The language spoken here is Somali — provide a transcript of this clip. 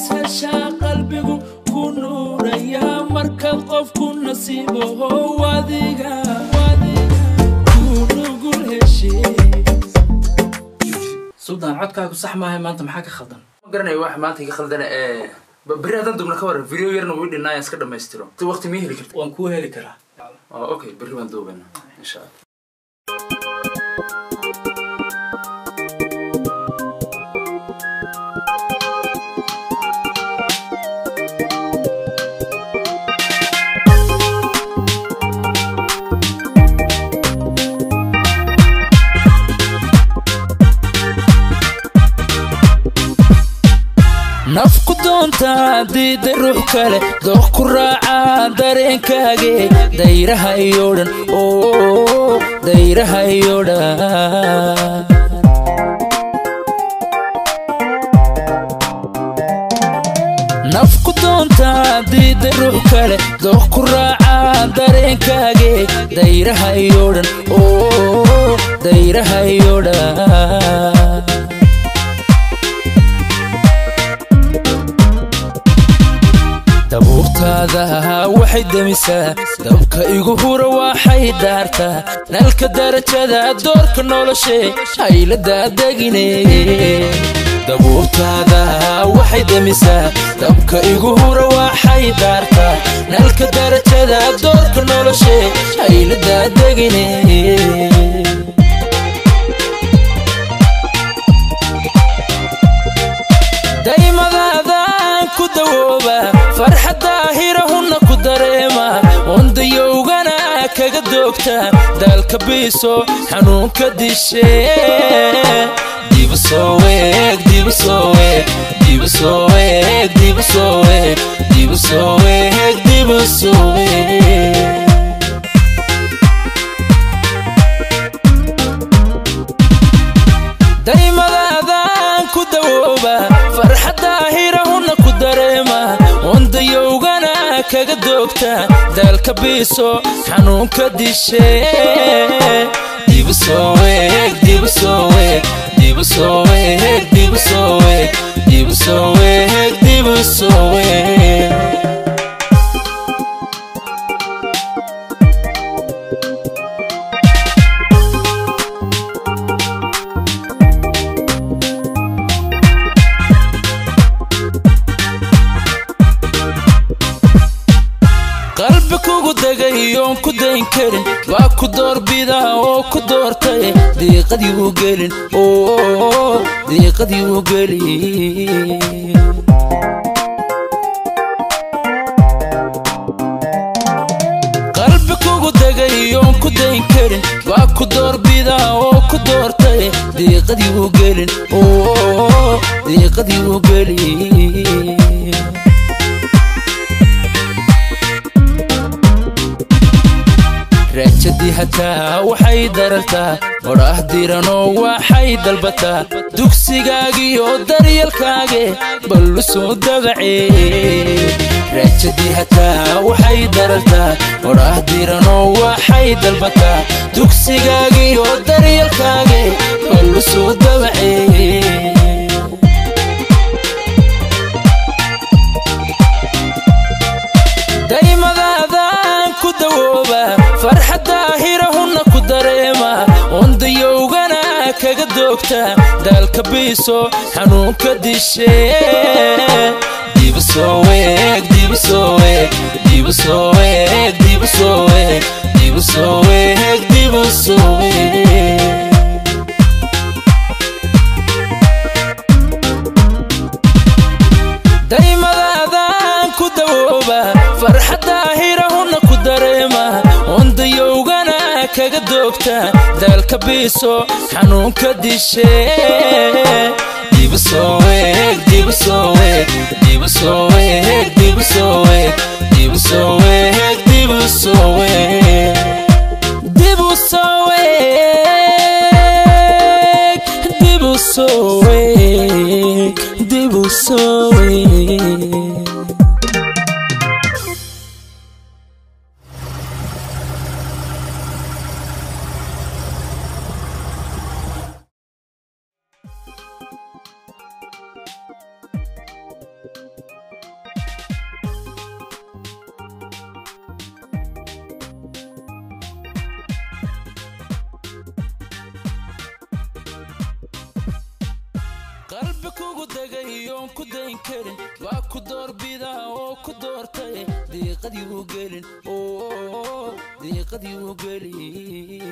Heshaa qalbigu ku nuuraya markaad qofku nasiibaho adiga ku nugul heshe. Suldaan, codkaagu sax maahay maanta, maxaa ka khaldan? Ma garanayo wax maanta iga khaldana. Ee berri haddaan dubna ka waran? Video yarna wuu dhinnaaya, iska dhammaystiro. Waqti mii heli karta? Waan kuu heli karaa. Oh, okay, berri baan duubaynaa insha Allah. Naf ku doontaa diida ruux kale, dooq ku raacaa dareenkaage, dayraha iyo dhan oo dayraha iyo dhan. Naf ku doontaa diida ruux kale, dooq ku raacaa dareenkaage, dayraha iyo dhan oo dayraha iyo dhan. Dabuurtaada waxay demisaa dabka igu hura, waxay daartaa nalka darajada doorka noloshe haylada degine. Dabuurtaada waxay demisaa dabka igu hura, waxay daartaa nalka darajada doorka noloshe haylada degine. Daymadaadaan ku dawooba, farxadda hirahunna ku dareema, ondayowgana kaga doogta, daalka biiso xanuunka dishe. Dibu soo weeg, dibu soo weeg, dibu soo weeg, dibu soo weeg, dibu soo weeg, dibu soo weeg. Daymadaadaan ku dawooba, farxadda hirahunna ku dareema, ondayowgana kaga doogta, daalka biiso xanuunka dishe. Dibu soo weeg, dibu soo weeg, dibu soo weeg, dibu soo weeg, dibu soo weeg, dibu soo weeg. Qalbi kugu degay oon ku dayn karin waa ku doorbida oo ku doortay, diiqadii u gelin oo diiqadii u gelin. Qalbi kugu degay oon ku dayn karin waa ku doorbida oo ku doortay, diiqadii u gelin oo diiqadii u gelin. Raajadii hataa waxay darartaa odhaah diranoo waxay dalbataa dugsigaagiyo daryalkaage, ballu soo dabace. Raajadii hataa waxay darartaa odhaah diranoo waxay dalbataa dugsigaagiyo daryalkaage, ballu soo dabace. Daymadaadaan ku dawooba, farxadda hirahunna ku dareema, ondayowgana kaga doogta, daalka biiso xanuunka dishe. Dibu soo weeg, dibu soo weeg, dibu soo weeg, dibu soo weeg, dibu soo weeg, dibu soo weeg. Daymadaadaan ku dawooba, farxadda hirahunna ku dareema, ondayowgana kaga doogta, daalka biiso xanuunka dishe. Dibu soo weeg, dibu soo weeg, dibu soo weeg, dibu soo weeg, dibu soo weeg, dibu soo weeg, dibu soo weeg, dibu soo weeg, dibu soo weeg. Qalbi kugu degay oon ku dayn karin waa ku doorbidaa oo ku doortay, diiqadii u gelin oo diiqadii u gelin.